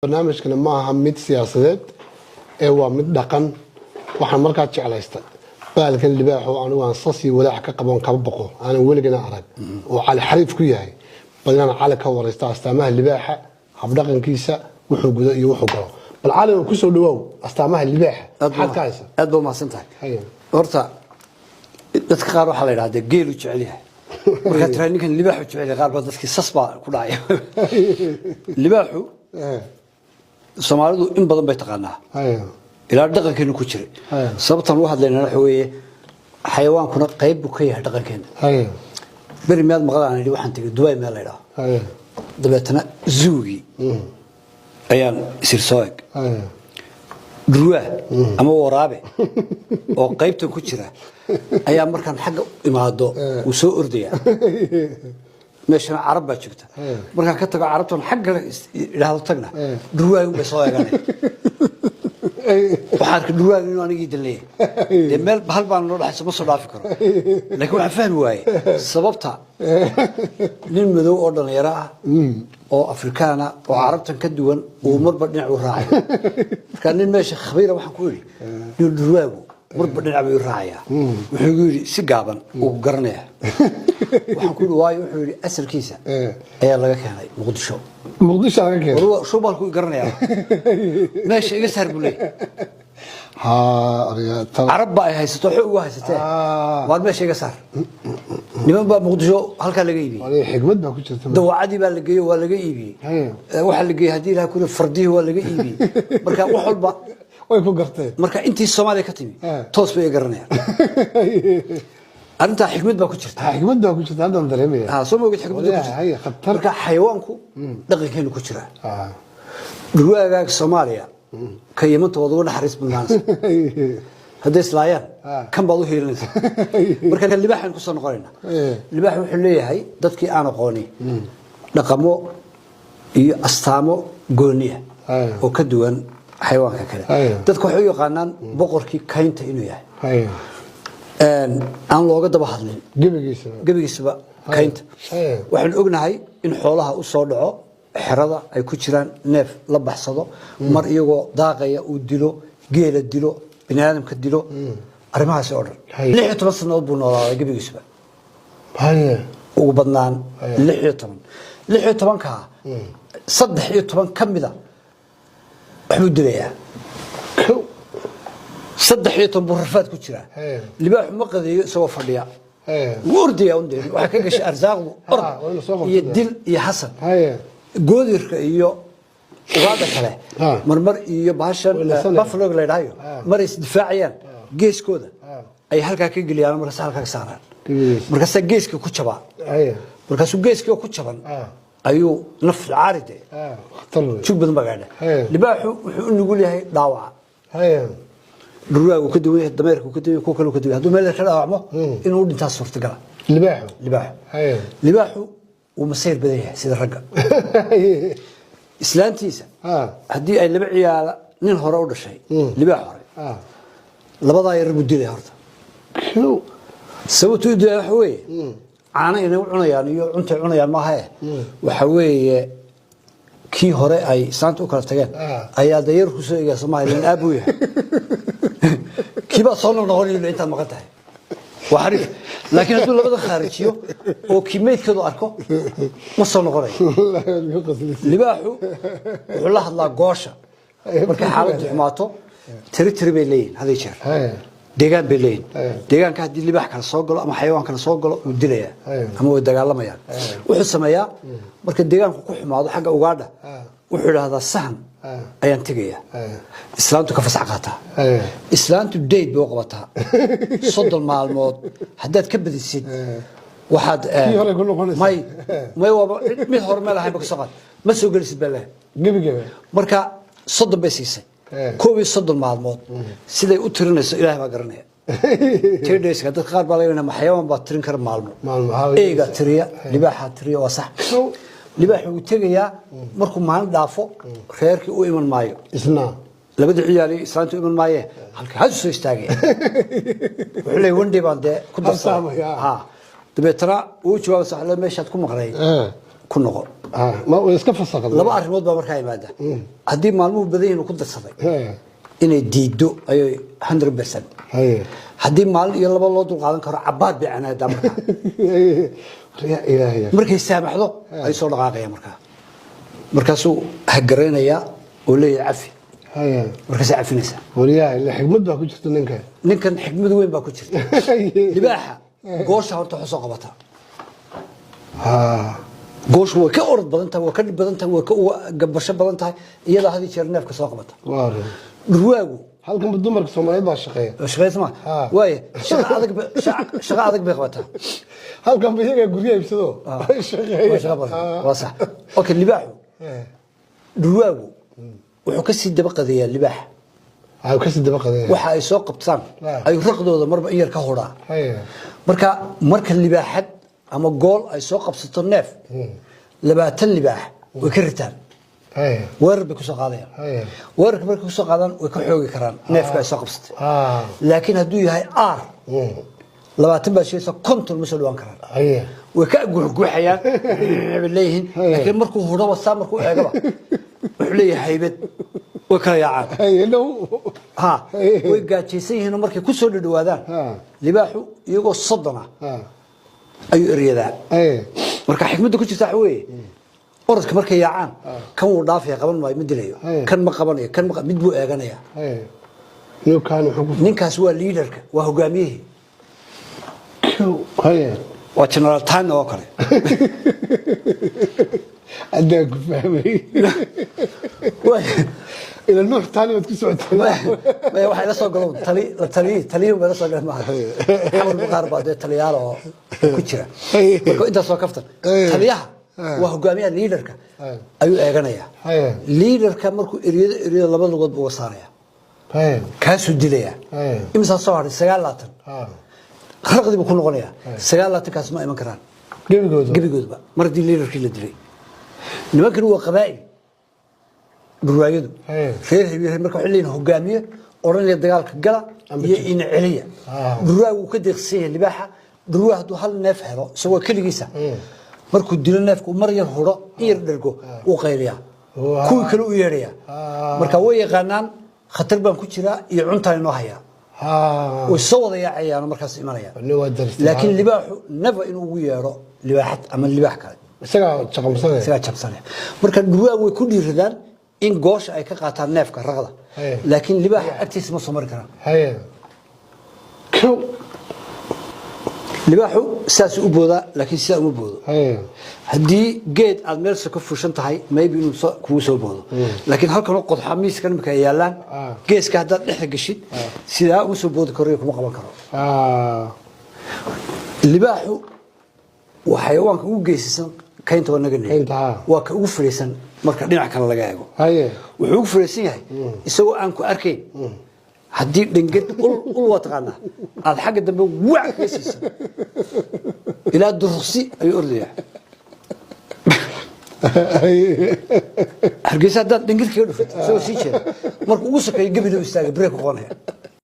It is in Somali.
Barnaamijkani ma aha mid siyaasadeed ee waa mid dhaqan. Waxaan markaa jeclaysta baalkan libaaxo anigu aan sasi walaac ka qaboon, kaba boqo, aanan weligana arag oo Cali xariif ku yahay. Bal inaan Cali ka waraysto astaamaha libaaxa, habdhaqankiisa, wuxuu gudo iyo wuxuu galo. Bal Cali oo kusoo dhawaaw, astaamaha libaaxa maxaad ka haysa? Aad baa umahadsan tahay. Haya. Horta dadka qaar waxaa la yidhahdaa geelu jecel yahay. Markaa tiraa ninkan libaaxu jecel yahay, qaar baa dadkii sas baa ku dhacaya. Libaaxu Soomaalidu in badan bay taqaanaa, ilaa dhaqankeenu ku jiray. Sababtaan u hadlaynana waxa weeye xayawaankuna qayb buu ka yahay dhaqankeena. Beri miyaad maqlaan idhi waxaan tegay Dubai meel la yidhaho. Dabeetana zoogii ayaan isir soo eg. Dhurwaa ama waraabe oo qaybtan ku jira ayaa markaan xagga imaado wuu soo ordaya. Meeshana Carab baa joogta. Markaan ka tago Carabtan xagga idhaahdo tagna, dhurwaagi bay soo eeganay. Waxaan arkay dhurwaagi inuu anigii dan leeyahay. Dee meel hal baan noo dhaxayso, ma soo dhaafi karo. Laakiin waxaan fahmi waaye sababta nin madow oo dhalinyaro ah oo Afrikaana oo Carabtan ka duwan uu marba dhinac u raacay. Marka nin meesha khabiira waxaan ku idhi, nin dhurwaagu marba dhinac buu i raacayaa. Wuxuu igu yidhi si gaaban, wuu ku garanayaa. Waxaan ku yidhi waayo? Wuxuu yidhi asalkiisa ayaa laga keenay Muqdisho. Muqdisho laga keenay. Shubaalku i garanayaa, meesha iga saar buu leeyahay. Ha ariga Carab ba ay haysato, xoog ugu haysatee. Waar meesha iga saar. Niman baa Muqdisho halkaa laga iibiyey. Wali xigmad baa ku jirta. Dawacadii baa la geeyey, waa laga iibiyey. Waxaa la geeyey haddii ilaha kuli fardihii waa laga iibiyey. Marka wax walba way ku garteen. Marka intii Soomaaliya ka timi toos bay i garanayaan. Arrintaa xikmad baa ku jirta. Ha, xigmad baa ku jirta, haddaan dareemaya. Ha, soo ma ogid xikmad ku jirta? Haya, khatar. Marka xayawaanku dhaqankeenu ku jira. Dhurwaagaaga Soomaaliya ka Yamanta waad uga naxariis badnaanaysa hadday islaayaan. Kan baad u hiilinaysa. Marka libaaxaan kusoo noqonayna. Libaax wuxuu leeyahay, dadkii aan aqooni, dhaqamo iyo astaamo gooniya oo ka duwan xayawaanka kale. Dadka waxay u yaqaanaan boqorkii kaynta inuu yahay, aan looga daba hadlin. Gebigiisa. Gebigiisaba kaynta. Waxaynu ognahay in xoolaha u soo dhaco, xerada ay ku jiraan neef la baxsado, mar iyagoo daaqaya uu dilo, geela dilo, bini aadamka dilo, arrimahaasi oo dhan. 16 sannadood buu noolaaday gebigiisuba. Ugu badnaan 16. 16-kaa 13 ka mida waxbuu dilayaa. Kow. 13 buu rafaad ku jiraa. Libaaxu ma qadeeyo isagoo fadhiya. Wuu ordaya un dee, waxaa ka gashay arsaaqdu ord waa inuu soo qabto iyo dee. Dil iyo xasan. Goodirka iyo ugaadha kale marmar iyo bahashan Way nasanayaan. Buffalo la yidhahyo mar ay isdifaacayaan, geeskooda ay halkaa ka geliyaan, markaas halkaa ka saaraan. Gebigiisa. Markaasaa geeska ku jabaa. Markaasuu geeskii oo ku jaban ayuu naf caaride. Khatar wey. Jug badan baa gaadha. Libaaxu wuxuu u nugul yahay dhaawaca. Dhurwaagu ka duwan yahay, dameerku ka duwan yahay, kuwa kale ka duwan yahay. Hadduu meel ka dhaawacmo, inuu u dhintaa suurtagala. Libaaxu. Libaaxu. Libaaxu wuu masayr badan yahay sida ragga. Islaantiisa haddii ay laba ciyaala nin hore u dhashay, libaax hore, labadaa yar buu dilaya horta. Kow. Sababtuu u dilaya waxa weeye caano inay u cunayaan iyo cuntay cunayaan maaha. Waxa weeye kii hore ay islaanta u kala tageen ayaa dayar ku soo eegaya Soomaaliya aabuu yahay. Kii baa soo noqnoqonaya intaad maqan tahay. Waa xariif. Laakiin hadduu labada khaarijiyo oo kii meydkeedu arko, ma soo noqonayo. Libaaxu wuxuu la hadlaa goosha markay xaaladdu xumaato. Tiri bay leeyihin haday jeer, deegaan bay leeyihin. Deegaanka haddii libaax kale soo galo ama xayawaan kale soo galo, wuu dilayaa ama way dagaalamayaan. Wuxuu sameeyaa marka deegaanku ku xumaado xagga ugaadha, wuxuu idhaahdaa sahan ayaan tegayaa. Islaantu ka fasax qaataa. Islaantu date bay u qabataa, 30 maalmood. Haddaad ka badisid waxaad Kii hore ku noqonaysaa. May, waaba mid hore meel ahayn ba ka soo qaad, ma soo gelisid baa leeyahay. Gebigaba. Marka 30 bay siisay. 31 maalmood siday u tirinayso Ilaahay baa garanaya. 10 dayska dadka qaar baa laga yaabaa, xayawaan baa tirin kara maalmo? Maalmo, Eygaa tiriya, libaaxaa tiriya, waa sax. Libaaxu wuu tegayaa. Markuu maalin dhaafo, reerkii u iman maayo. Isna. Labadii ciyaali islaanta u iman maaye, halka hasu soo istaagaya. Wuxuu leeyahay one day baan dee ku darsaday. Habsaamaya. Ha, dabeetana uu jawaaba sax, meeshaad ku maqnay ku noqo. Ah, ma way iska fasaqday. Laba arrimood baa markaa imaada. Haddii maalmuhu badan yihiin uu ku darsaday, inay diiddo ayay 100%. Haddii maalin iyo laba loo dulqaadan karo, cabaad bay canaadaa markaa. Ya Ilaahay. Markay saamaxdo ay soo dhaqaaqaya markaa, markaasuu hagaraynayaa oo leeyahay cafi. Markaasay cafinaysaa. Waryaha, ila xigmad baa ku jirta ninka. Ninkan xikmad weyn baa ku jirta. Libaaxa goosha horta waxu soo qabataa. Gooshu way ka orod badan tahay, waa ka dhib badan tahay, waa ka gabasho badan tahay. Iyadaa had iyo jeer neefka soo qabata. Waa run. Dhurwaagu Halkanba dumarka Soomaaliyeed baa shaqeeya. Shaqaysa ma? Waaya, shaqo adag bay qabataa. Halkanba iyagaa guryaha iibsado shaqeeya. Waa shaqo badan, waa sax. Okay, libaaxu, dhurwaagu wuxuu ka sii daba qadeeyaa libaaxa. Waxay kasii daba qadeen. Waxa ay soo qabtaan ayuu raqdooda marba in yar ka huraa. Marka marka libaaxad ama gool ay soo qabsato neef, 20 libaax way ka ritaan. Weerar bay kusoo qaadayaan. Weerarka markay kusoo qaadaan, way ka xoogi karaan neefka ay soo qabsatay. Laakiin hadduu yahay aar, 20 baa sheegaysa, 50 ma soo dhawaan karaan. Way ka guuxguuxayaan bay leeyihiin. Laakiin markuu hudhaba, saa markuu eegaba, wuxuu leeyahay haybad, way kala yaacaan. Dhow. Ha, way gaajaysan yihiin. Markay ku soo dhadhawaadaan libaaxu iyagoo 30 ah ayuu eryadaa. Marka xikmadda ku jirta waxa weeye, orodka markay yaacaan, kan wuu dhaafaya, qaban maayo, ma dilayo. Kan ma qabanayo, kan ma mid buu eeganaya. Ninkan wuxuu ku Ninkaas waa leaderka, waa hogaamiyihii. Waa General Tano oo kale. Haddaan ku fahmay. Ila Nuux Taani baad ku socotay. Maya, waxay la soo galo tali la taliyi, taliyun bay la soo galeen maaha. Xamar Buqaar baa dee taliyaal oo ku jira. Marka intaas waa kaftan. Taliyaha waa hogaamiyaha, leaderka ayuu eeganayaa. Leaderka markuu eryado eryado, laba lugood buu uga saaraya, kaasuu dilayaa. Imisaa soo hadhay? 29. Raqdii buu ku noqonayaa. 29kaas ma iman karaan. Gebigooda. Gebigoodba, mar haddii leaderkii la dilay. Nimankani waa qabaa'il, dhurwaayadu. Reer hebel. Marka waxay leeyihin hogaamiye odhanaya dagaalka gala iyo ina celiya. Dhurwaagu wuu ka deeqsan yahay libaaxa. Dhurwaa hadduu hal neef helo isagoo keligiisa, markuu dilo neefku, mar yar hudho, in yar dhergo, wuu qayliyaa. Kuwii kale u yeedhayaa. Marka way yaqaanaan khatar baan ku jiraa iyo cuntaan inoo hayaa. Way soo wada yaacayaan oo markaas imanayaan. Nin waa daristay. Laakiin libaaxu never inuu ugu yeedho libaaxad ama libaax kale. Isagaa jaqamsanaya. Isagaa jabsanaya. Marka dhurwaagu way ku dhiiradaan in goosha ay ka qaataan neefka raqda, laakiin libaaxa agtiisa ma soo mari karaan. Haye, kow. Libaaxu saasuu u boodaa, laakiin sidaa uma boodo. Haddii geed aad meel soko fushan tahay, maybe inuu kugu soo boodo, laakiin halkanoo qodxa miiskan imika ay yaallaan, geeska haddaad dhexda geshid, sidaa uma soo boodi karo iyo kuma qaban karo. Libaaxu waa xayawaanka ugu geesisan kaynta, waa naga. Kaynta, ha. Waa ka ugu fadhiisan marka dhinac kale laga eego. Wuxuu ugu fadhiisan yahay isagoo aan ku arkayn, haddii dhenged ul waa taqaanaa aad xagga dambe wac kaga siisan, ilaa duruqsi ayuu ordayaa. Hargeysa haddaad dhenged kaga dhufato isagoo sii jeeda, markuu ugu sokeeyo gebidu istaaga, break ku qabanaya.